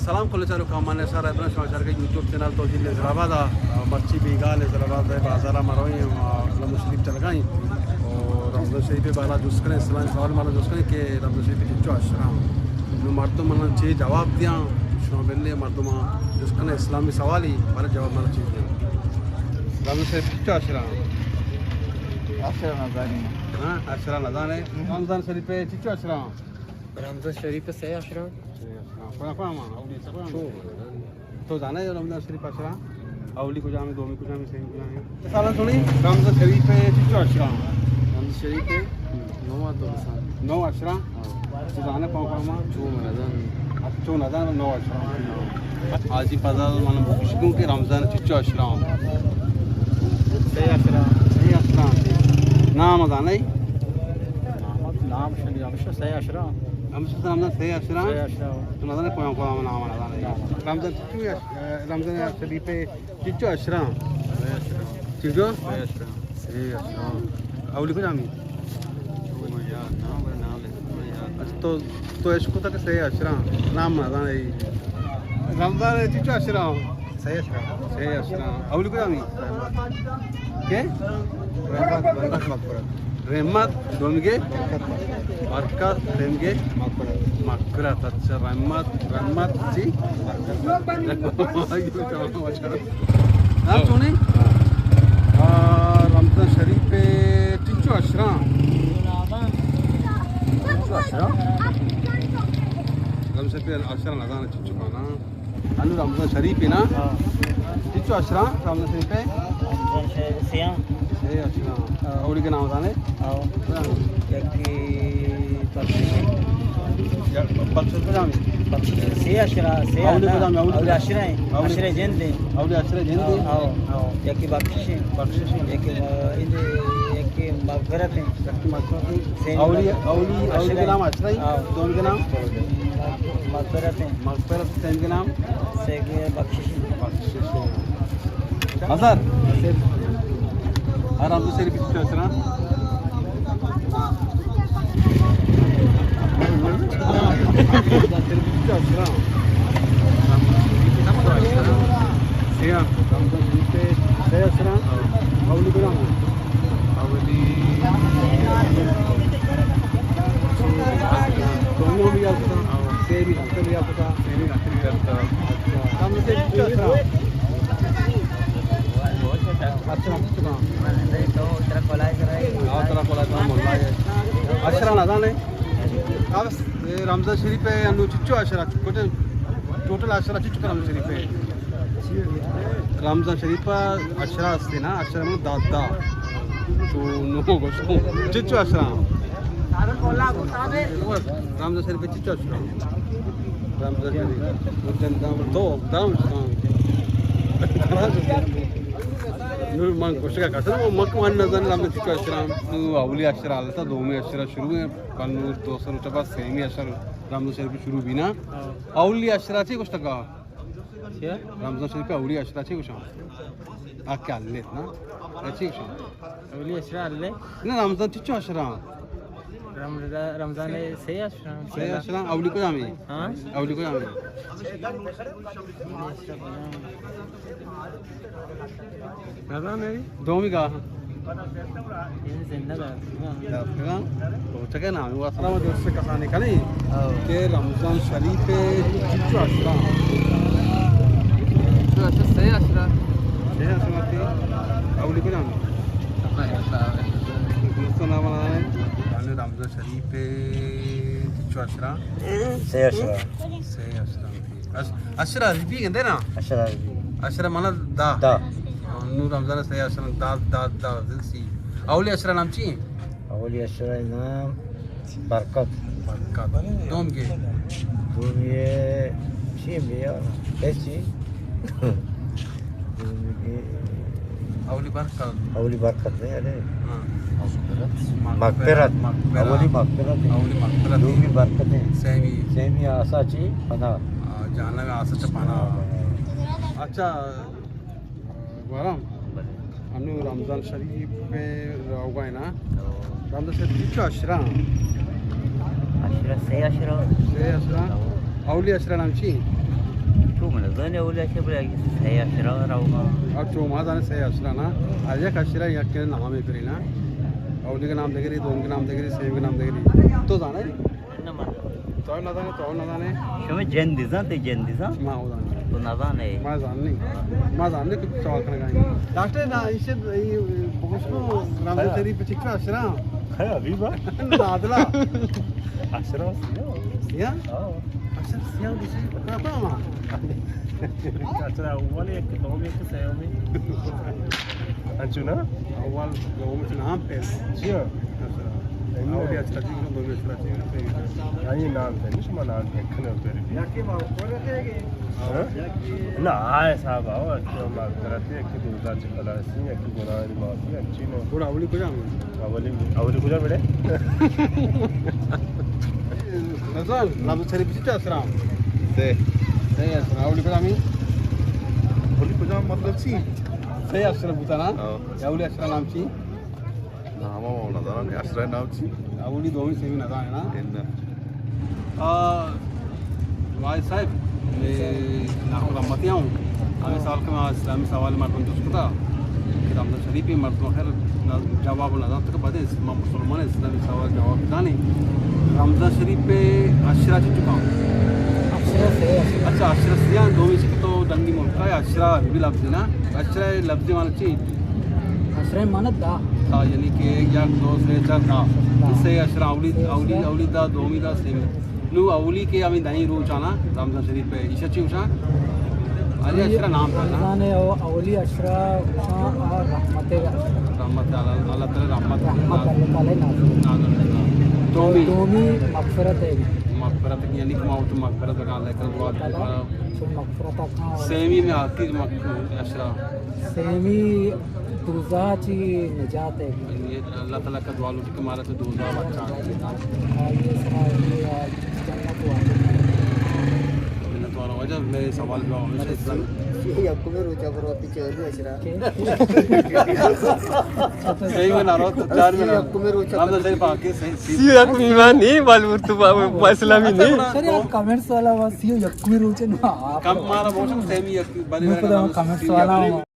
سلام کل چاروکاں، من یار عبداللہ، شما چارگ ئے یوٹیوب چینل توجیل زرآباد ءَ۔ مرچی بیگاہ زرآباد ءِ بازار ءَ ما رویں، رمضان شریف چلگائیں۔ او رمضان شریف ءِ بارہ ءَ جست کنیں، اسلامی سوال مارا جست کنیں کہ رمضان شریف چچو اشراں۔ نوں مردم منا چے جواب دیاں، شما بلے مردماں جست کنیں اسلامی سوالی، بارہ ءَ جواب مارا چے دیاں۔ رمضان شریف چچو اشراں؟ اشرا نزانی۔ ہاں، اشرا نزانے۔ رمضان شریف چچو اشراں؟ رمضان شریف سئے اشراں۔ سئے اشراں۔ کجام کجام؟ اولی سئے کجام؟ چو۔ تو زانئے رمضان شریف اشراں؟ اولی کجام، دومی کجام، سیمی کجام؟ سلام سنی، رمضان شریف چچو اشراں؟ رمضان شریف نو تو بسان۔ نو اشراں؟ ہاں۔ تو زانئے کجام کجام؟ چو من نزان۔ چو نزان، نو اشراں۔ حاجی فضل من بوشگوں کہ رمضان چچو اشراں؟ سئے اشراں۔ سئے اشراں۔ نام زانئے؟ نام، نام شنی، ہمیشہ سئے اشراں۔ ہمیشہ رمضان سئے اشراں؟ سئے اشراں۔ تو نزانے کجام کجام، نام نزانے۔ نام۔ رمضان چچو اش-، رمضان شریف چچو اشراں؟ سئے اشراں۔ چچو؟ سئے اشراں۔ سئے اشراں۔ اولی کجامی؟ اچھا، تو، تو اشکتا کہ سئے اشراں، نام نزانے۔ رمضان چچو اشراں؟ سئے اشراں۔ سئے اشراں۔ اولی کجامی؟ رحمت۔ کے؟ رحمت، رحمت مغفرت۔ رحمت، دومیگے؟ برکت مغفرت۔ برکت، سیمیگے؟ مغفرت۔ مغفرت، اچھا، رحمت، رحمت چی؟ برکت۔ نام چونیں؟ آ، رمضان شریف چچو اشراں؟ چچو اشراں؟ رمضان شریف اشراں نزانے چچو کانا۔ انو رمضان شریف نا؟ ہاں۔ چچو اشراں رمضان شریف؟ رمضان شریف سیاں۔ سئے اشراں۔ ہاں۔ اولی کہ نام زانے؟ ہاں۔ ہاں۔ یکی بخشش۔ یا بخشش کجامی؟ بخشش سئے اشراں، سئے اولی نا۔ کجامی؟ اولی اولی اشراں۔ اولی اشراں جند ایں۔ اولی اشراں جند ایں۔ ہاں، ہاں۔ یکی بخشش ایں۔ بخشش ایں۔ یکی م-، یکی مغفرت ایں۔ یکی مغفرت ایں۔ سیمی اولی، اولی، اولی اشراں۔ کے نام اشراں؟ ہاں۔ دومی کے نام؟ مغفرت ایں۔ مغفرت، سیمی کے نام؟ سیمی بخشش ایں۔ بخشش ایں۔ ہزار۔ ہر ہم تو سیری پیچھے چل رہا۔ سیاہ۔ اولی گرام۔ اولی۔ دومی بھی آتا۔ سیمی، سیمی آتا۔ سیمی آتا۔ اچھا۔ ہم سے اچھا، اچھا۔ ہاں، ترا کولائے ترا ملا ہے۔ اشرا نہ دانے۔ اب، اے، رمضان شریف ہے، انو چچو اشرا، کچھ ٹوٹل اشرا چچو رمضان شریف ہے۔ رمضان شریف اشرا ہستے نا، اشرا من دادا۔ تو نو گوشت۔ چچو اشرا۔ رمضان شریف چچو اشرا۔ رمضان شریف۔ دو، دام، دام۔ نور من گوشگا کسر، من مکو ان نزان رمضان چچو اشرا۔ تو اولی اشرا حالتا، دومی اشرا شروع ہے۔ کل نور دو سال چپا سیمی اشرا رمضان شریف شروع بینا۔ اولی اشرا چی گوشتگا؟ چیا؟ رمضان شریف اولی اشرا چی گوشاں؟ آ کہ ہلیت نا؟ اے چی گوشاں؟ اولی اشرا ہلے؟ نہ، رمضان چچو اشرا؟ رمضان، رمضان سے اشرا۔ سے اشرا، اولی کجامی؟ ہاں؟ اولی کجامی؟ نزانے۔ دومی کا؟ زندہ دار۔ دفتران؟ تو چکے نامی واسطہ۔ سلام دوست کسانی کنی؟ او۔ کہ رمضان شریف چچو اشرا؟ چچو اشرا، سے اشرا۔ سے اشرا تی؟ اولی کجام؟ دوستو نام ہے؟ یعنی رمضان شریف چچو اشرا؟ سے اشرا۔ سے اشرا۔ اش-، اشرا عربی گندے نا؟ اشرا عربی۔ اشرا مانا دا۔ دا۔ نو رمضان سے اشرا دا، دا، دا، زلسی۔ اولی اشرا نام چی؟ اولی اشرا نام برکت۔ برکت۔ دوم گے؟ دوم یہ چی بیا؟ ایسی۔ اولی برکت۔ اولی برکت نہیں، ارے۔ ہاں۔ مغفرت۔ مغفرت۔ اولی مغفرت ہے۔ اولی مغفرت۔ دومی برکت ہے۔ سیمی۔ سیمی آسا چی پناہ۔ آ، جہنم آسا چی پناہ۔ اچھا، گوارم۔ بلے۔ انو رمضان شریف پہ روگا ہے نا؟ او۔ رمضان شریف چچو اشرا؟ اشرا، سے اشرا۔ سے اشرا؟ او۔ اولی اشرا نام چی؟ من اولی اچھے بلے سئے عشرہ روگا۔ اب چو ما زانے سئے عشرہ نا، ہر یک عشرہ یک نامے پرینا۔ اولی کا نام دگری، دوم کا نام دگری، سیمی کا نام دگری۔ تو زانے؟ نہ من۔ تو نہ زانے، تو نہ زانے۔ شما جندی زان، تے جندی زان؟ ما ہو زانے۔ تو نہ زانے؟ ما زانے۔ ما زانے کہ سوال کرنے گا۔ ڈاکٹر نا، اسے بگوش کو رمضان شریف چکا عشرہ۔ ہے ابھی با؟ نادلا۔ عشرہ سیا۔ سیا؟ ہاں۔ اچھا، سیاہ کسی پتا ما۔ اچھا، اول یک، دوم یک، سیومی۔ انچو نا؟ اول، دوم چ نام پہ۔ جی ہاں۔ اچھا۔ اول یک اچھا چیز، دوم یک اچھا چیز۔ آئی نام پہ، نش ما نام پہ، کھنے پہ۔ ہاں؟ نہ، آئے صاحب، آؤ، اچھا، ما کرتے، کہ دوزا چ خلاصی، یک گناہ معافی، اچھی نو۔ تھوڑا اولی کجا؟ اولی، اولی کجا بیٹے؟ نزان، رمضان شریف چی اسلام؟ سئے۔ سئے اسلام، اولی کجا می؟ اولی کجا مطلب چی؟ سئے اسلام بوتا نا؟ ہاں۔ اولی اسلام نام چی؟ نام ہم نزان، اسلام نام چی؟ اولی دومی سیمی نزان نا؟ انا۔ آ، واحد صاحب، میں ناکو رحمتی ہوں۔ ہمیں سوال کہ ما اسلامی سوال مردم جست کتا کہ رمضان شریف مردم خیر نہ، جواب نہ دات کہ بدے ما مسلمان اسلامی سوال جواب دانی۔ رمضان شریف پہ عشرہ چی چکا؟ عشرہ سئے، عشرہ۔ اچھا، عشرہ سیاہ، دومی چی کہ تو ڈنگی ملکا ہے، عشرہ عربی لفظ نا، عشرہ لفظ معنی چی؟ عشرہ معنی دہ۔ دہ، یعنی کہ یک، دو، سئے، چار، دہ۔ دہ۔ سئے عشرہ اولی، سئے اولی، عشرہ۔ اولی دہ، دومی دہ، سیمی۔ نو اولی کہ ہمیں دہیں روچانا رمضان شریف پہ ایشا چی گوشاں؟ علی عشرہ نام پہ نا؟ رمضان او-، اولی عشرہ گوشاں اور رحمت عشرہ۔ رحمت اللہ، اللہ تعالی رحمت رحمت اللہ تعالی نازل۔ نازل۔ دومی۔ دومی مغفرت ہے۔ مغفرت یعنی کہ ما تو مغفرت کا لیکن دعا اللہ تعالی تو مغفرت کا۔ سیمی میں آتی مغفرت عشرہ۔ سیمی دوزہ چی نجات ہے۔ اللہ تعالی کا دعا لوٹی کہ مارا تو دوزہ بچا۔ آئیے سرا جنت والا۔ منت والا وجہ میں سوال جواب ہمیشہ اسلام۔ یکم روچا پر وقت چوری عشرہ۔ صحیح میں نہ رہو تو چار میں نہ۔ یکم روچا ہم تو صحیح پاک ہے، صحیح، صحیح۔ سی یک ایمان نہیں، بال تو با-، با اسلامی نہیں۔ سر، آپ کمنٹس والا وا سی یک میں روچے نا۔ کم مارا بہت سیمی یک بنے میں خدا کمنٹس والا۔